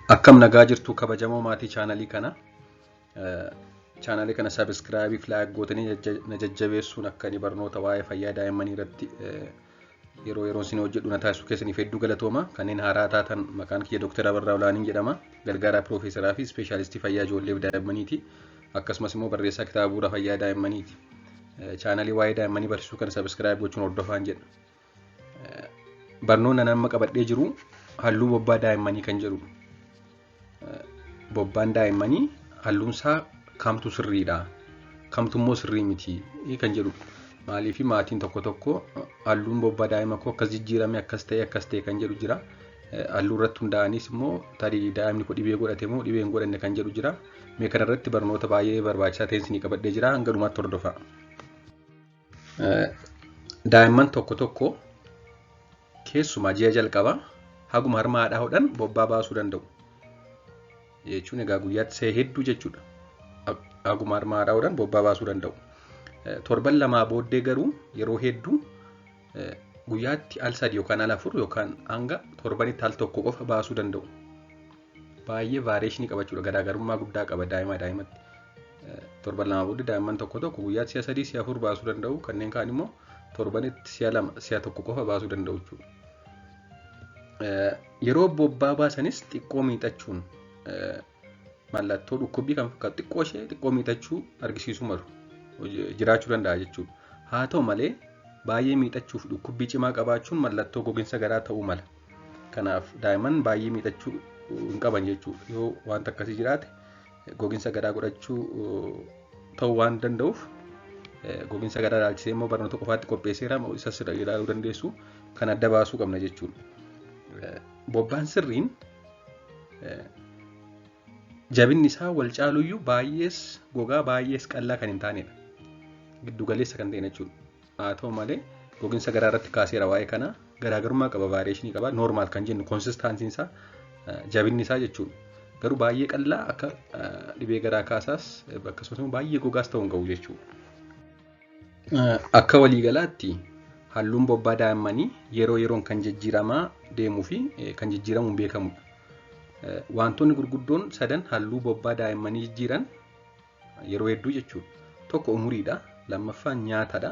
Akkam nagaa jirtu kabajamoo maatii chaanalii kana. Chaanalii kana subscribe fi like gootanii na jajjabeessuun akka inni barnoota waa'ee fayyaa daa'immanii irratti yeroo yeroon isin hojjedhu na taasisuu keessaniif hedduu galatooma. Kanneen haaraa taatan, maqaan kiyya Dr. Abarraa Olaaniin jedhama. Gargaaraa Piroofeesaraa fi Ispeeshaalistii fayyaa ijoollee fi daa'immaniiti. Akkasumas immoo barreessaa kitaaba Bu'uura Fayyaa Daa'immaniiti. Chaanalii waa'ee daa'immanii barsiisuu kana subscribe gochuun hordofaan jedha. Barnoonni amma qabadhee jiru halluu bobbaa daa'immanii kan jedhudha. Bobbaan daa'immanii halluunsaa kamtu sirriidha? Kamtu immoo sirrii miti kan jedhudha. Maaliif maatiin tokko tokko halluun bobbaa daa'ima koo akkas jijjiirame, akkas ta'e, akkas ta'e kan jedhu jira. Halluu irratti hundaa'anis immoo tarii daa'imni koo dhibee godhate moo dhibee hin godhanne kan jedhu jira. Mee kanarratti barnoota baay'ee barbaachisaa ta'e isinii qabadhee jira, hanga dhumaatti hordofaa. Daa'imman tokko tokko keessumaa ji'a jalqabaa haguma harma haadhaa hodhan bobbaa baasuu danda'u. Jechuun egaa guyyaatti si'a hedduu jechuudha. Haguma harma haadhaa hodhan bobbaa baasuu danda'u. Torban lamaa booddee garuu yeroo hedduu guyyaatti al sadi yookaan al afur yookaan hanga torbanitti al tokko qofa baasuu danda'u. Baay'ee variation qabachuudha. Garaagarummaa guddaa qaba daa'ima daa'imatti. Torban lama booddee daa'imman tokko tokko guyyaatti si'a sadii, si'a afur baasuu danda'u. Kanneen kaan immoo torbanitti si'a lama, si'a tokko qofa baasuu danda'u jechuudha. Yeroo bobbaa baasanis xiqqoo miixachuun, mallattoo dhukkubbii kan fakkaatu xiqqoo ishee xiqqoo miixachuu argisiisuu malu jiraachuu danda'a jechuudha. Haa ta'u malee, baay'ee miixachuuf dhukkubbii cimaa qabaachuun mallattoo goginsa garaa ta'uu mala. Kanaaf daa'imman baay'ee miixachuu hin qaban jechuudha. Yoo wanta akkasii jiraate goginsa garaa godhachuu ta'uu waan danda'uuf, goginsa garaa ilaalchisee immoo barnoota qofaatti qopheesseera, isas ilaaluu dandeessu, kan adda baasuu qabna jechuudha. Bobbaan sirriin jabinni isaa wal caaluyyuu baay'ees gogaa baay'ees qal'aa kan hin taanedha. Giddu galeessa kan ta'e jechuudha. Haa ta'u malee, goginsa garaa irratti kaaseera waa'ee kana, garaagarummaa qaba, variation qaba. Normal kan jennu consistencyn isaa, jabinni isaa jechuudha. Garuu baay'ee qal'aa akka dhibee garaa kaasaas, akkasumas immoo baay'ee gogaas ta'uu hin qabu jechuudha. Akka waliigalaatti halluun bobbaa daa'immanii yeroo yeroon kan jijjiiramaa deemuu fi kan jijjiiramuun beekamudha. Wantoonni gurguddoon sadan halluu bobbaa daa'immanii jijjiiran yeroo hedduu jechuudha. Tokko umuriidha. Lammaffaan nyaatadha.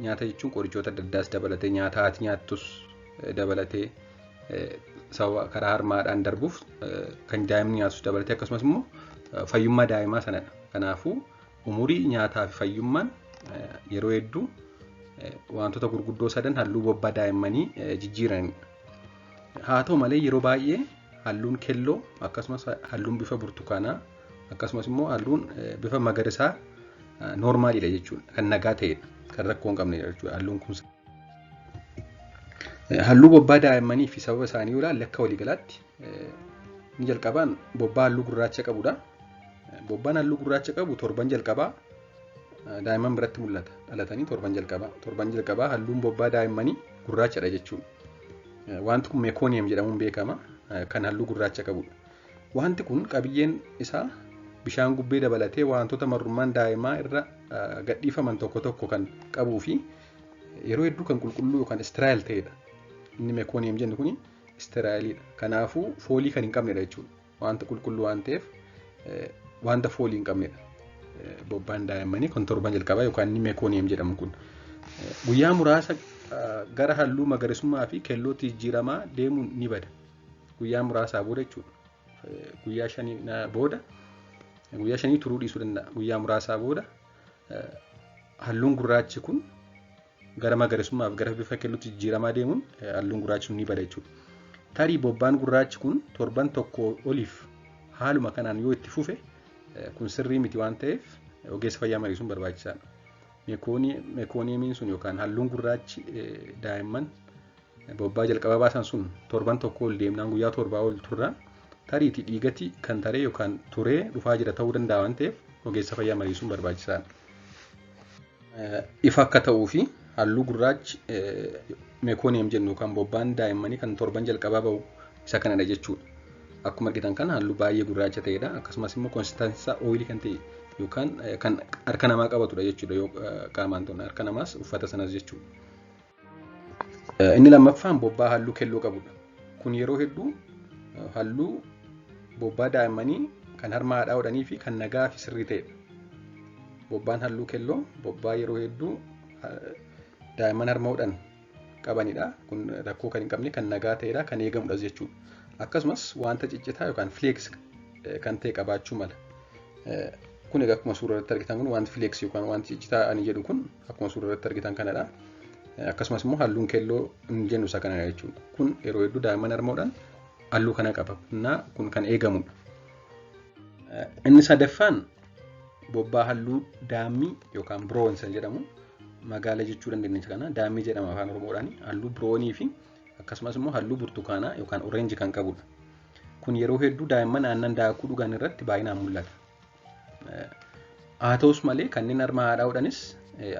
Nyaata jechuun qorichoota adda addaas dabalatee, nyaata haati nyaattus dabalatee, sababa karaa harmaadhaan darbuuf kan daa'imni nyaatus dabalatee, akkasumas immoo fayyummaa daa'imaa sanadha. Kanaafuu umurii, nyaataa fi fayyummaan yeroo hedduu wantoota gurguddoo sadan halluu bobbaa daa'immanii jijjiiranidha. Haa ta'u malee, yeroo baay'ee halluun kelloo, akkasumas halluun bifa burtukaanaa, akkasumas immoo halluun bifa magariisaa normaliidha jechuudha. Kan nagaa ta'edha. Kan rakkoo hin qabnedha jechuudha halluun kun. Halluu bobbaa daa'immanii fi sababa isaanii yoo ilaalle, akka waliigalaatti inni jalqabaan bobbaa halluu gurraacha qabudha. Bobbaan halluu gurraacha qabu torban jalqabaa daa'imman biratti mul'ata. Dhalatanii torban jalqabaa. Torban jalqabaa halluun bobbaa daa'immanii gurraachadha jechuudha. Wanti kun meconium jedhamuun beekama. Kan halluu gurraacha qabudha. Wanti kun qabiyyeen isaa bishaan gubbee dabalatee wantoota marrummaan daa'imaa irra gadhiifaman tokko tokko kan qabuu fi yeroo hedduu kan qulqulluu yookaan sterile ta'edha. Inni meconium jennu kuni sterileiidha. Kanaafuu foolii kan hin qabnedha jechuudha. Wanta qulqulluu waan ta'eef wanta foolii hin qabnedha. Bobbaan daa'immanii kan torban jalqabaa yookaan inni meconium jedhamu kun. Guyyaa muraasa gara halluu magariisummaa fi keellootti jijjiiramaa deemuun ni bada. Guyyaa muraasaa booda jechuudha. Guyyaa 5 booda, guyyaa 5 turuu dhiisuu danda'a. Guyyaa muraasaa booda halluun gurraachi kun gara magariisummaa fi gara bifa keellootti jijjiiramaa deemuun halluun gurraachi sun ni bada jechuudha. Tarii bobbaan gurraachi kun torban tokko oliif haaluma kanaan yoo itti fufe, kun sirrii miti waan ta'eef ogeessa fayyaa mariisuun barbaachisaadha. Meconiumiin sun yookaan halluun gurraachi daa'imman bobbaa jalqaba baasan sun torban tokko ol deemnaan, guyyaa 7 ol turraan, tariitii dhiigati kan taree yookaan turee dhufaa jira ta'uu danda'a waan ta'eef ogeessa fayyaa mariisuun barbaachisaadha. Ifa akka ta'uu fi halluu gurraachi meconium jennu yookaan bobbaan daa'immanii kan torban jalqabaa bahu isa kanadha jechuudha. Akkuma argitan kana halluu baay'ee gurraacha ta'edha. Akkasumas immoo consistency isaa oily kan ta'e yookaan kan harka namaa qabatudha jechuudha. Yoo qaamaan to'an harka namaas uffata sanas jechuudha. Inni lammaffaan bobbaa halluu keelloo qabudha. Kun yeroo hedduu Halluu bobbaa daa'immanii kan harma haadhaa hodhanii fi kan nagaa fi sirrii ta'edha. Bobbaan halluu keelloo bobbaa yeroo hedduu daa'imman harma hodhan qabanidha. Kun rakkoo kan hin qabne, kan nagaa ta'edha, kan eegamudha jechuudha. Akkasumas wanta ciccitaa yookaan flakes kan ta'e qabaachuu mala. Kun egaa akkuma suura irratti argitan kun wanti flakes yookaan wanti ciccitaa ani jedhu kun akkuma suura irratti argitan kanadha. Akkasumas immoo halluun keelloo hin jennu isa kanadha jechuudha. Kun yeroo hedduu daa'imman harma hodhan halluu kana qaba. Kun kan eegamudha. Inni sadaffaan bobbaa halluu daammii yookaan brown san jedhamu, magaala jechuu dandeenya kana, daammii jedhama afaan Oromoodhaan, halluu brownii fi akkasumas immoo halluu burtukaanaa yookaan orange kan qabudha. Kun yeroo hedduu daa'imman aannan daakuu dhugan irratti baay'inaan mul'ata. Haa ta'us malee kanneen harma haadhaa hodhanis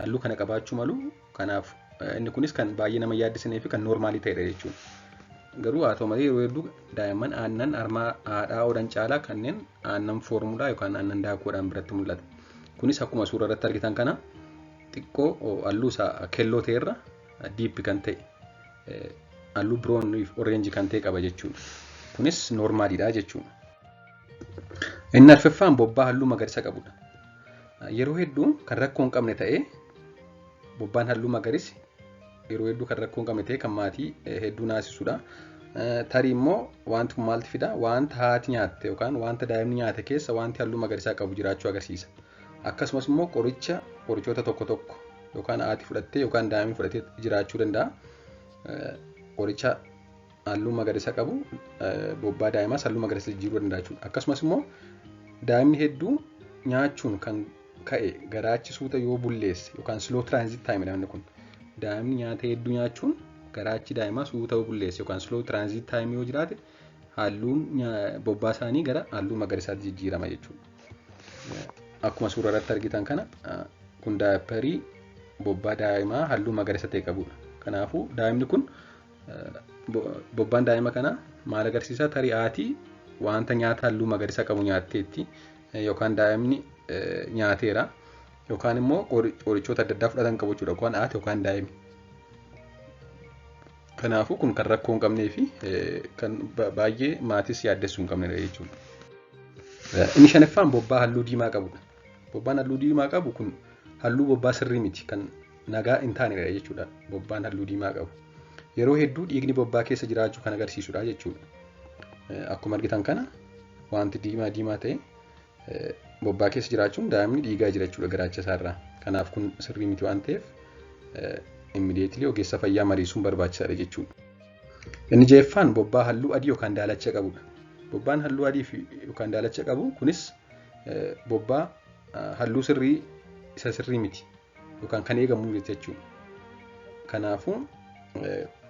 halluu kana qabaachuu malu. Kanaaf inni kunis kan baay'ee nama yaaddisanii fi kan normalii ta'edha jechuudha. Garuu haa ta'u malee yeroo hedduu daa'imman aannan harma haadhaa hodhan caalaa kanneen aannan foormulaa yookaan aannan daakuudhaan biratti mul'ata. Kunis akkuma suura irratti argitan kana xiqqoo halluu isaa keelloo ta'erra deep kan ta'e, halluu brown fi orange kan ta'e qaba jechuudha. Kunis normaliidha jechuudha. Inni arfaffaan bobbaa halluu magariisa qabudha. Yeroo hedduu kan rakkoo hin qabne ta'ee, bobbaan halluu magariisi yeroo hedduu kan rakkoo hin qabne ta'ee kan maatii hedduu naasisudha. Tarii immoo wanti kun maaltu fida? Wanta haati nyaatte yookaan wanta daa'imni nyaate keessa wanti halluu magariisaa qabu jiraachuu agarsiisa. Akkasumas immoo qorichoota tokko tokko yookaan haati fudhattee yookaan daa'imni fudhatee jiraachuu danda'a. Qoricha halluu magariisa qabu bobbaa daa'imaas halluu magariisa jijjiiruu danda'a jechuudha. Akkasumas immoo daa'imni hedduu nyaachuun kan ka'e garaachi suuta yoo bulleesse yookaan slow transit time inni kun. Daa'imni nyaata hedduu nyaachuun garaachi daa'imaa suuta yoo bulleesse yookaan slow transit time yoo jiraate, halluun bobbaa isaanii gara halluu magariisaatti jijjiirama jechuudha. Akkuma suura irratti argitan kana kun diaperii bobbaa daa'imaa halluu magariisa ta'e qabudha. Kanaafuu daa'imni kun, bobbaan daa'ima kanaa maal agarsiisa? Tarii haati wanta nyaata halluu magariisa qabu nyaatteetti yookaan daa'imni nyaateera yookaan immoo qorichoota adda addaa fudhatan qabu jechuudha, yookaan haati yookaan daa'imni. Kanaafuu kun kan rakkoo hin qabnee fi kan baay'ee maatis yaaddessuu hin qabnedha jechuudha. Inni shanaffaan bobbaa halluu diimaa qabudha. Bobbaan halluu diimaa qabu kun halluu bobbaa sirrii miti, kan nagaa hin taanedha jechuudha. Bobbaan halluu diimaa qabu. Yeroo hedduu dhiigni bobbaa keessa jiraachuu kan agarsiisudha jechuudha. Akkuma argitan kana wanti diimaa diimaa ta'e bobbaa keessa jiraachuun daa'imni dhiigaa jira jechuudha garaacha isaarraa. Kanaaf kun sirrii miti waan ta'eef immediately ogeessa fayyaa mariisuun barbaachisaadha jechuudha. Inni ja'affaan bobbaa halluu adii yookaan daalacha qabudha. Bobbaan halluu adii fi yookaan daalacha qabu kunis bobbaa halluu sirrii isa sirrii miti yookaan kan eegamu jechuudha. Kanaafuu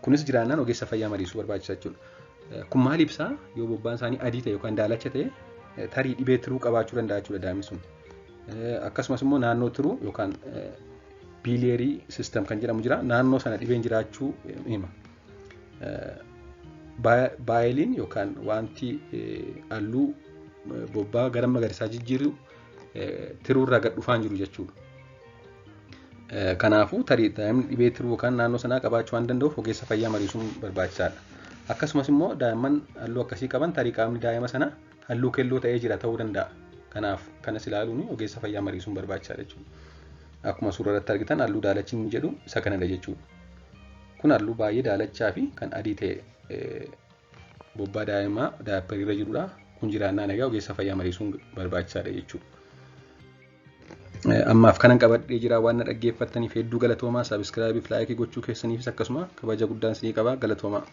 kunis jiraannaan ogeessa fayyaa mariisuu barbaachisa jechuudha. Kun maal ibsaa? Yoo bobbaan isaanii adii ta'e yookaan daalacha ta'e, tarii dhibee tiruu qabaachuu danda'a jechuudha daa'imni sun. Akkasumas immoo naannoo tiruu yookaan biliary system kan jedhamu jira. Naannoo sana dhibeen jiraachuu hima. Bileiin yookaan wanti halluu bobbaa gara magariisaa jijjiiru tiruurraa gad dhufaa hin jiru jechuudha. Kanaafuu tarii daa'imni dhibee tiruu yookaan naannoo sanaa qabaachuu waan danda'uuf ogeessa fayyaa mariisuun barbaachisaadha. Akkasumas immoo daa'imman halluu akkasii qaban tarii qaamni daa'ima sana halluu keelloo ta'ee jira ta'uu danda'a. Kanaaf kanas ilaaluun ogeessa fayyaa mariisuun barbaachisaadha jechuudha. Akkuma suura irratti argitan halluu daalachi inni jedhu isa kanadha jechuudha. Kun halluu baay'ee daalachaa fi kan adii ta'e bobbaa daa'imaa diaperii irra jirudha. Kun jiraannaan egaa ogeessa fayyaa mariisuun barbaachisaadha jechuudha. Ammaaf kanan qabadhee jira. Waan na dhaggeeffattaniif hedduu galatoomaa. Subscribe fi like gochuu keessaniifis akkasuma kabaja guddaan isinii qaba. Galatoomaa.